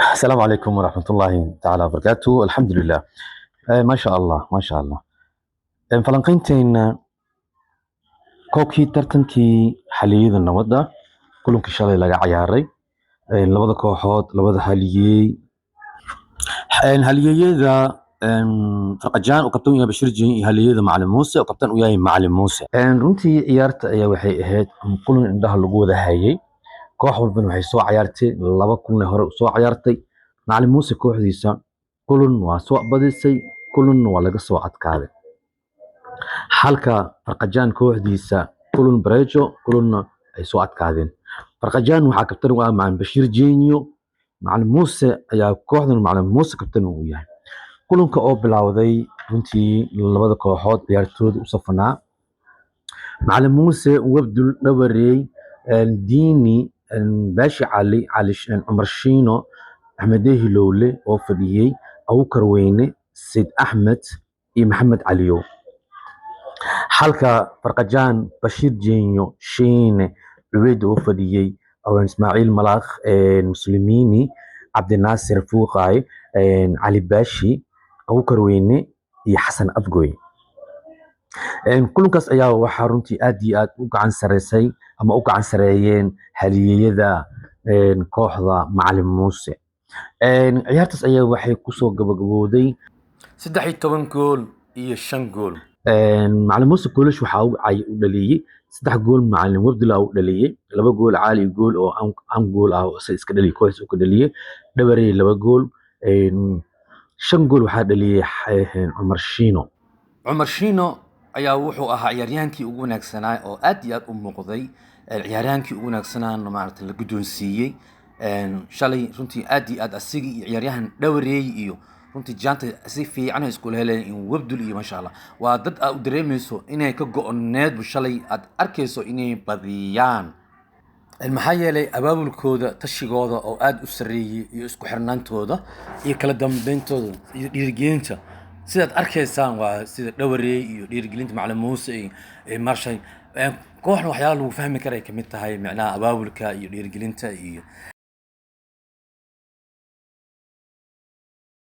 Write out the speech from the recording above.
السلام عليكم ورحمة الله تعالى وبركاته. الحمد لله، ما شاء الله، ما شاء الله. Falanqaynteena koobkii tartankii xaliyada nabadda, kulankii shalay laga ciyaaray labada kooxood, labada haliyey, halyeeyada Farqajaan oo kabtan u yahay Bashir Jin iyo halyeeyada Macalin Muuse oo kabtan u yahay Macalin Muuse. Runtii ciyaarta ayaa waxay ahayd kulan indhaha lagu wada hayay. Koox walbana waxay soo ciyaartay laba kulan hore u soo ciyaartay. Macalin Muuse kooxdiisa kulan waa soo badisay, kulan waa laga soo adkaaday, halka Farqajaan kooxdiisa kulan barejo, kulanna ay soo adkaadeen. Farqajaan waxaa kabtan u ah Macalin Bashiir Jenyo. Macalin Muuse ayaa kooxdan Macalin Muuse kabtan uu yahay. Kulanka oo bilowday, runtii labada kooxood ciyaartooyda u safanaa Macalin Muuse: Wabdul, Dhabarey, Diini, Baashi, Cali Cali, Cumar Shiino, Axmedee Hilowle oo fadhiyey, Abukar Weyne, Sayd Axmed iyo Maxamed Caliyow, halka Farqajaan Bashiir Jenyo, Shiine, Cubeyd oo fadhiyey, Awaan Ismaaciil Malaakh, Muslimiini, Cabdinaasir Fuuqaay, Cali Baashi, Abukar Weyne iyo Xasan Afgoy. Kulankaas ayaa waxaa runtii aad iyo aad u gacan sareysay ama u gacan sareeyeen halyeeyada kooxda Macalin Muuse. Ciyaartaas ayaa waxay kusoo gabagabowday 13 gool iyo 5 gool. Macalin Muuse goolash waxaa u dhaliyey saddex gool Macalin Wabdila u dhaliyey, laba gool Caali gool oo an gool ah oo isaga iska dhaliyey, kooxdiisa u ka dhaliyey, Dhabarey laba gool. Shan gool waxaa dhaliyey Cumar Shiino. Cumar Shiino ayaa wuxuu ahaa ciyaaryahaankii ugu wanaagsanaa oo aad iyo aad u muuqday, ciyaaryahaankii ugu wanaagsanaana maaragtay la guddoonsiiyey shalay. Runtii aad iyo aad asigii iyo ciyaaryahan Dhawareey iyo runtii jaanta si fiican ay iskula heleen in Wabdul iyo maasha Allah, waa dad aad u dareemayso inay ka go-oneedbu shalay, aad arkayso inay badiyaan, maxaa yeelay abaabulkooda, tashigooda oo aada u sarreeyey iyo isku xirnaantooda iyo kala dambeyntooda iyo dhiirigelinta sidaad arkaysaan, waa sida Dhawareey iyo dhiirigelinta Macalin Muuse iyo marshay kooxna. Waxyaalaha lagu fahmi karay kamid tahay micnaha abaabulka iyo dhiirigelinta iyo